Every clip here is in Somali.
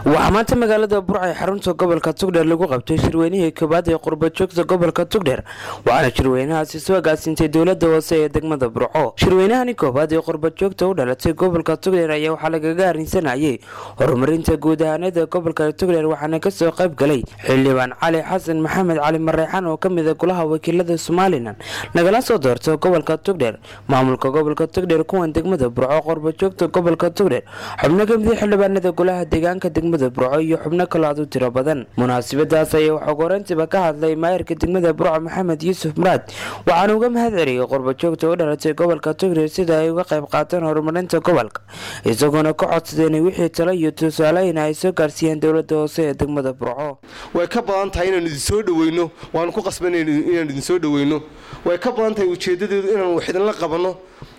Waxaa maanta magaalada Burco ee xarunta gobolka Togdheer lagu qabtay shirweynihii koowaad ee qurbajoogta gobolka Togdheer, waxaana shirweynahaasi soo agaasintay dowlada hoose ee degmada Burco. Shirweynahani koowaad ee qurbajoogta u dhalatay gobolka Togdheer ayaa waxaa lagaga arrinsanayay horumarinta guud ahaanada gobolka Togdheer, waxaana kasoo qayb galay xildhibaan Cali Xasan Maxamed Cali Mareexan oo kamida golaha wakiilada Somalilan nagala soo doorto gobolka Togdheer, maamulka gobolka Togdheer, kuwan degmada Burco, qurbajoogta gobolka Togdheer, xubno kamida xildhibaanada golaha deegaanka degmada Burco iyo xubno kaloo aad u tiro badan. Munaasabadaas ayaa waxaa gorantiba ka hadlay maayarka degmada Burco, Maxamed Yuusuf Muraad, waxaana uga mahad celiyay qurbajoogta u dhalatay gobolka Togdheer sida ay uga qayb qaateen horumarinta gobolka, isagoona ka codsadeen wixii talo iyo tusaalooyin ay soo gaarsiiyeen dowlada hoose ee degmada Burco. Way ka badan tahay inaanu idin soo dhaweyno, waanu ku qasban inaanu idin soo dhaweyno. Way ka badan tahay ujeeddadeedu inaanu wax idinla qabanno,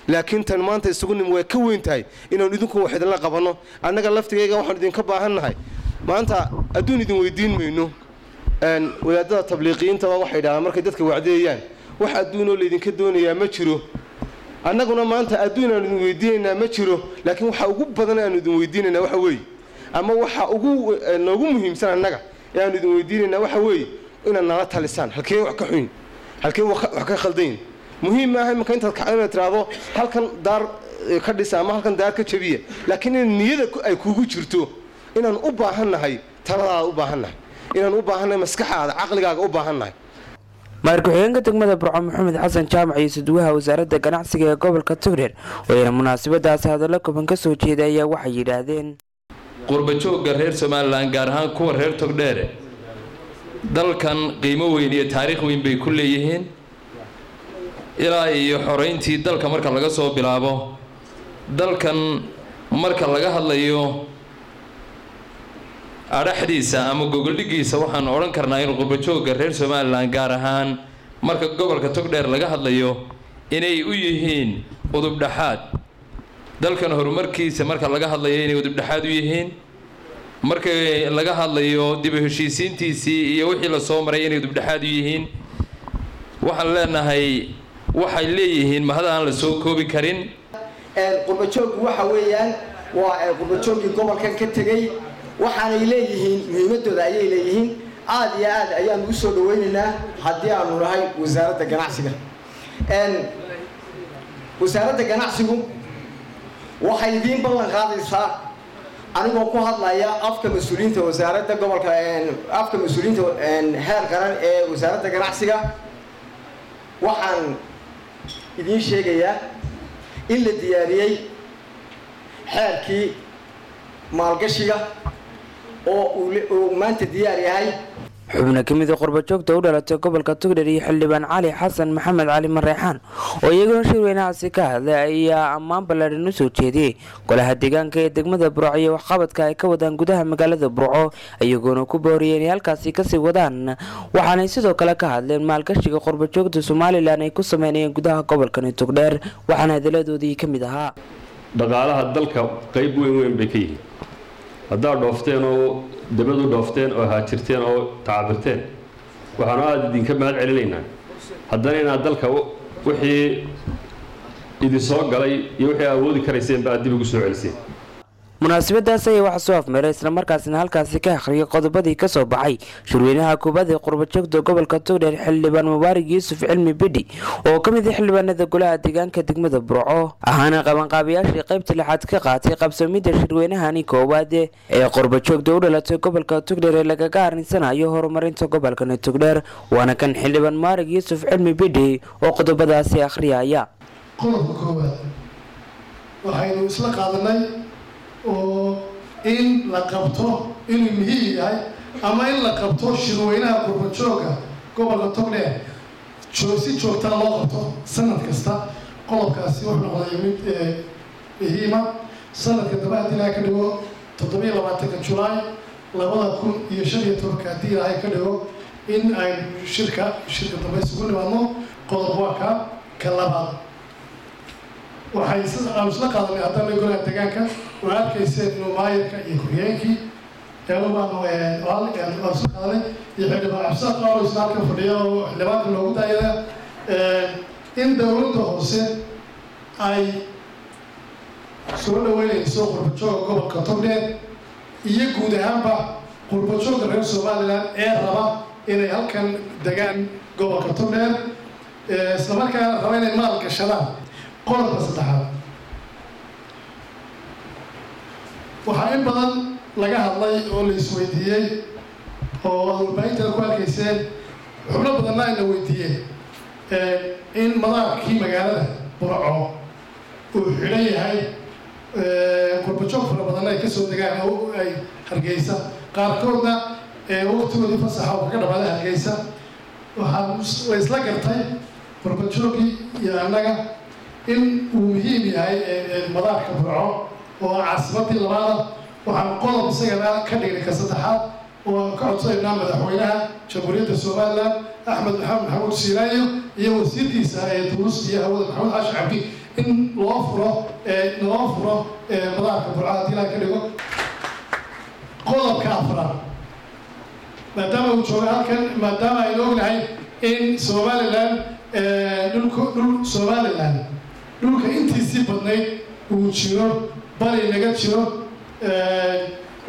laakiin tan maanta isugu nim way ka weyn tahay inaanu idinku wax idinla qabanno. Annaga laftigayga waxaanu idinka baahannahay maanta adduun idin weydiin mayno. Wadaadada tabliiqiyiintaba waxay dhahaan markay dadka wacdeeyaan, wax adduunoo laydinka doonayaa ma jiro. Annaguna maanta adduun aanu idin weydiinaynaa ma jiro, laakiin waxa ugu badan aanu idin weydiinaynaa waxa weeye, ama waxa ugu noogu muhiimsan annaga ee aanu idin weydiinaynaa waxa weeye, inaad nala talisaan halkee wax ka xun, halkee wax ka khaldayn. Muhiim maaha imanka intaad kacdo inaad tiraahdo halkan daar ka dhisa ama halkan daar ka jabiya, laakiin in niyada ay kugu jirto inaan u baahannahay taladaada, u baahannahay inaan u baahannahay maskaxaada, caqligaaga u baahannahay. Maayar ku-xigeenka degmada Burco, Maxamed Xasan Jaamac, iyo suduwaha wasaaradda ganacsiga ee gobolka Togdheer oo ayna munaasabadaasi hadallo kooban kasoo jeeday ayaa waxay yidhaahdeen: Qurbajoogga reer Somalilan, gaar ahaan kuwa reer Togdheere, dalkan qiimo weyn iyo taariikh weyn bay ku leeyihiin. Ilaa iyo xoreyntii dalka marka laga soo bilaabo, dalkan marka laga hadlayo adhaxdiisa ama gogoldhigiisa, waxaan odhan karnaa in qurbajoogga reer Somalilan, gaar ahaan marka gobolka Togdheer laga hadlayo, inay u yihiin udubdhaxaad dalkan horumarkiisa. Marka laga hadlayo inay udubdhaxaad u yihiin, marka laga hadlayo dib u heshiisiintiisii iyo wixii lasoo maray, inay udubdhaxaad u yihiin. Waxaan leenahay waxay leeyihiin mahad aan la soo koobi karin. Qurbajooggu waxa weeyaan waa qurbajooggii gobolkan ka tegey, waxaanay leeyihiin muhiimadooda ayay leeyihiin. Aada iyo aad ayaanu u soo dhaweynaynaa haddii aanu nahay wasaaradda ganacsiga. Wasaaradda ganacsigu waxay idiin ballan qaadaysaa, anigoo ku hadlaya afka mas-uuliyiinta wasaaradda gobolka, afka mas-uuliyiinta heer qaran ee wasaaradda ganacsiga, waxaan idiin sheegayaa in la diyaariyey xeerkii maalgashiga oo uu maanta diyaar yahay. Xubno ka mid a qurbajoogta u dhalatay gobolka Togdheer iyo xildhibaan Cali Xasan Maxamed Cali Mareexaan oo iyaguna shirweynahaasi ka hadlay ayaa ammaan ballaadhan u soo jeediyey golaha deegaanka ee degmada Burco iyo waxqabadka ay ka wadaan gudaha magaalada Burco, iyagoona ku booriyeen inay halkaasi kasii wadaan. Waxaanay sidoo kale ka hadleen maalgashiga qurbajoogta Somalilan ay ku sameynayeen gudaha gobolkani Togdheer, waxaana hadalladoodii ka mid ahaa: Dhaqaalaha dalka qayb weyn weyn bay ka yihiin. Haddaad dhoofteen oo dabad u dhoofteen oo haajirteen oo tacabirteen, waxaanu aada idinka mahad celinaynaa haddana inaad dalka wixii idinsoo galay iyo wixii awoodi karayseen ba aad dib ugu soo celiseen. Munaasabadaas ayaa waxaa soo afmeeray, islamarkaasina halkaasi ka akhriyay qodobadii kasoo baxay shirweynaha koowaad ee qurbajoogta gobolka Togdheer, xildhibaan Mubaarig Yuusuf Cilmi Bidhi oo ka mid ah xildhibaanada golaha deegaanka degmada Burco, ahaana qabanqaabayaashii qaybta lixaad ka qaatay qabsamida shirweynahani koowaad ee qurbajoogta u dhalatay gobolka Togdheer ee lagaga arrinsanayo horumarinta gobolkani Togdheer. Waana kan xildhibaan Mubaarig Yuusuf Cilmi Bidhi oo qodobadaasi akhriyaya. Qodobka koowaad, waxaynu isla qaadanay oo in la qabto, inuu muhiim yahay ama in la qabto shirweynaha qurbajooga gobolka Togdheer si joogtaa loo qabto sanad kasta. Qodobkaasi wuxuu noqday mid muhiima. Sanadka dambe, haddii Ilaahay ka dhigo, 27-ka Julaay 2015-ka, haddii Ilaahay ka dhigo, in aynu shirka dambe isugu nimaadno. Qodob waa ka labaad, waxay aanu isla qaadanay haddana golaha deegaanka oo arkayseen inuu maayarka iyo ku-xigeenkii baanu isla qaadanay iyo xildhibaan Cabdisaaq Qaalo isna halkan fadhiya oo xildhibaanka loogu daayada, in dowladda hoose ay soo dhaweynayso qurbajooga gobolka Togdheer. Iyo guud ahaanba qurbajoogga reer Somaliland ee raba inay halkan degaan gobolka Togdheer, islamarkaana raba inay maal gashadaan. Qodobka saddexaad, waxaa in badan laga hadlay oo la isweydiiyey oo aad warbaahintada ku arkayseen, xubno badanna ayna weydiiyeen, in madaarkii magaalada Burco uu xidhan yahay, qurbajoog fara badanna ay kasoo degaan oo ay Hargeysa, qaarkoodna waqtigoodii fasaxa oo kaga dhamaaday Hargeysa. Waxaan la isla gartay qurbajoogii iyo annaga in uu muhiim yahay madaarka Burco oo caasimadii labaada. Waxaan qodob isagana ka dhignay ka saddexaad oo aan ka codsanaynaa madaxweynaha Jamhuuriyadda Somaliland Axmed Maxamed Maxamuud Siilaayo iyo wasiirkiisa ee duulista iyo hawada Maxamuud Xaashi Cabdi in loo furo, naloo furo madaarka Burco haddii Ilaha ka dhigo. Qodobka afraad, maadaama uu joogo halkan, maadaama aynu ognahay in Somaliland dhulka, dhul Somaliland dhulka intiisii badnayd uu jiro bari naga jiro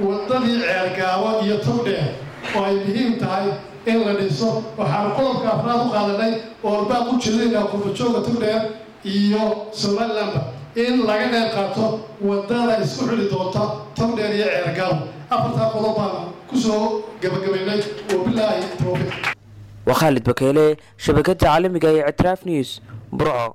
waddadii Ceergaabo iyo Togdheer oo ay muhiim tahay in la dhiso, waxaanu qodobka afraad u qaadanay oo albaaq u jeedinaynaa qurbajooga Togdheer iyo Somalilandba in laga qeyb qaato waddada isku xidhi doonta Togdheer iyo Ceergaabo. Afartaa qodob baanu kusoo gabagabaynay. Wabilaahi towfiiq. Waa Khaalid Bakeele, shabakada caalamiga ee Ictiraaf News, Burco.